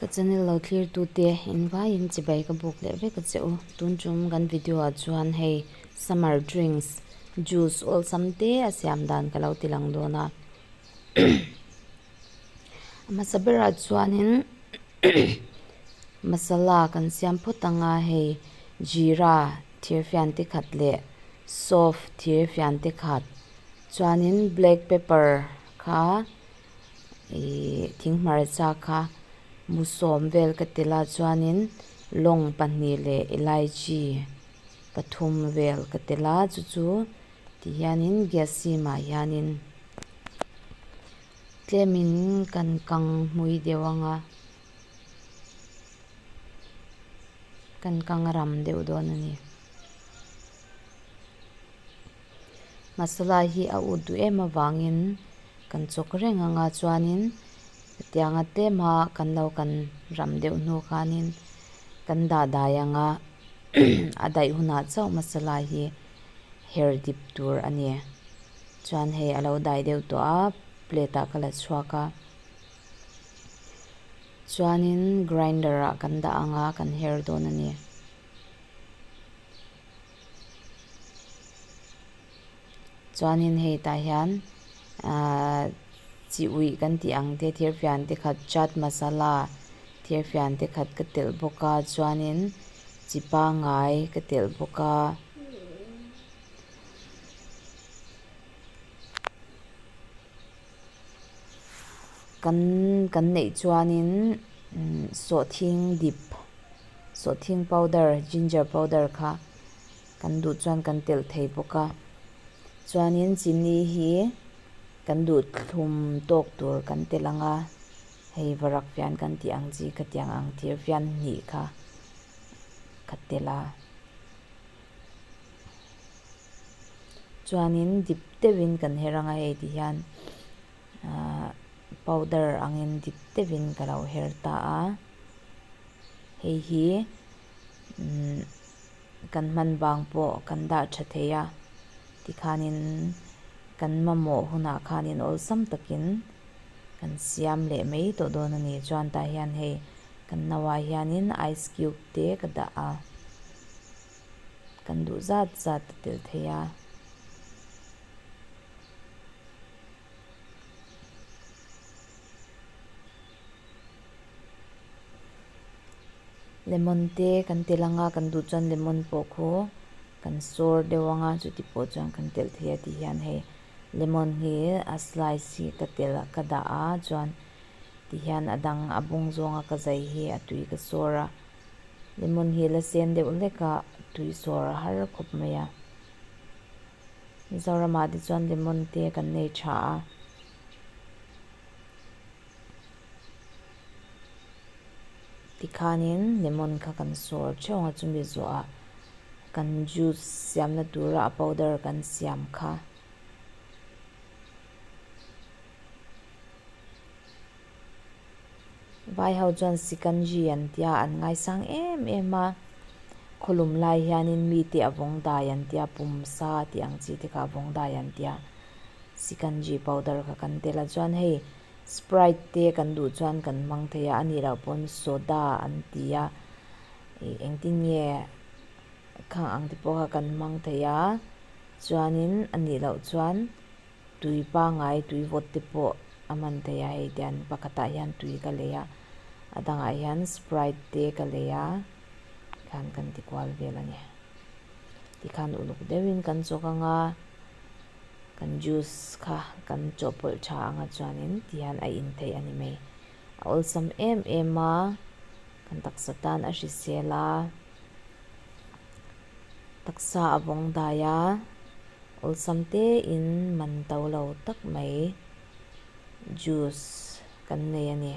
Ka channel lo thlir tute in vaiin chibai ka buk leh vek a che u. Tun tum kan video ah chuan hei summer drinks juice awlsam te a siam dan ka lo ti lang dawn a. A hmasa berah chuanin masala kan siam phawt ang a hei jeera thirfian te khat leh sawf thirfian te khat chuanin black pepper kha Ihh thing hmarcha kha musawm vel ka tel a chuanin lawng pahnih leh elaichi pathum vel ka tel a chu chu ti hianin gas sim ah hianin tlemin kan kang hmui deuh ang a kan kang ram deuh dawn a ni. Masala hi a ut duh em avangin kan chawk reng ang a chuanin hetianga tlema kan lo kan ram deuh hnu khanin kan dah dai ang a a daih hunah chauh masala hi her dip tur a ni. Chuan hei a lo dai deuh tawh a plate ah ka la chhuak a chuanin grinder ah kan dah ang a kan her dawn a ni. Chuanin hei tah hian ahh chi uih kan tih ang te thirfian te khat chaat masala thirfian te khat ka telh bawk a chuanin chi pangai ka telh bawk a. Kan kan neih chuanin sawhthing dip sawhthing powder ginger powder kha kan duh chuan kan telh thei bawk a chuanin chini hi kan duh thlum tawk tur kan telh ang a hei varak fian kan tih ang chi khatiang ang thir fian hnih kha ka telh a. Chuanin dip deuhin kan her ang a hei ti hian ahh powder angin dip deuhin ka lo her ta a hei hi umm kan hman vang pawh kan dah tha thei a tikhanin kan mamawh hunah khanin awlsam takin kan siam leh mai tawh dawn a ni chuan tah hian hei kan nauah hianin ice cube te ka dah a. Kan duh zat zat a tel thei a. Lemon te kan tel anga kan duh chuan lemon pawh khu kan sawr deuh anga chuti pawh chuan kan tel thei a tih hian hei lemon hi a slice hi ka tel ka dah a chuan ti hian a dang a bung zawnga ka zai hi a tui ka sawr a. Lemon hi la sen deuh hlek a tui sawr a har khawp mai a. Mizoramah te chuan lemon te kan nei tha a. Tikhanin lemon kha kan sawr theuh ang a chumi zawhah kan juice siamna tura a powder kan siam kha. Vai ho chuan Sikanji an tia an ngaisang em em a, khawlum lai hianin mite a vawng dai an tia pumsa tih ang chi te kha a vawng dai an tia Sikanji powder kha kan tel a chuan hei Sprite te kan duh chuan kan hmang thei a anih loh pawn soda an ti a ih engtin nge khang ang te pawh kha kan hmang thei a chuanin anih loh chuan. Tui pangai tui vawt te pawh a man thei a hei tian pakhatah hian tui ka lei a a dangah hian sprite te ka lei a tikhan kan ti kual vel a ni tikhan uluk deuhin kan chawk ang a kan juice kha kan chawhpawlh tha ang a chuanin tihian a in theih a ni mai a awlsam em em a kan taksa tan a hrisel a taksa a vawng dai a. Awlsam tein man to lo tak mai juice kan nei a ni.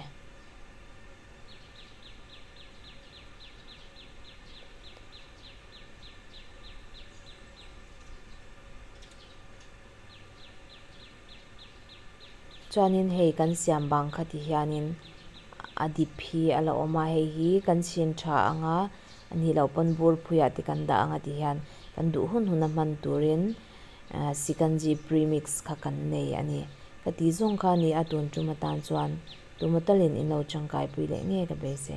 Chuanin hei kan siam bang kha ti hianin a dip hi a la awm a, hei hi kan chhin tha ang a, a nih loh pawn bur phuiah te kan dah ang a ti hian kan duh hun hun a hman turin Sikanji premix kha kan nei a ni. Ka tih zawng kha a ni a tun tum atan chuan. Tumaw talin in lo tangkai pui leh ngei ka beisei.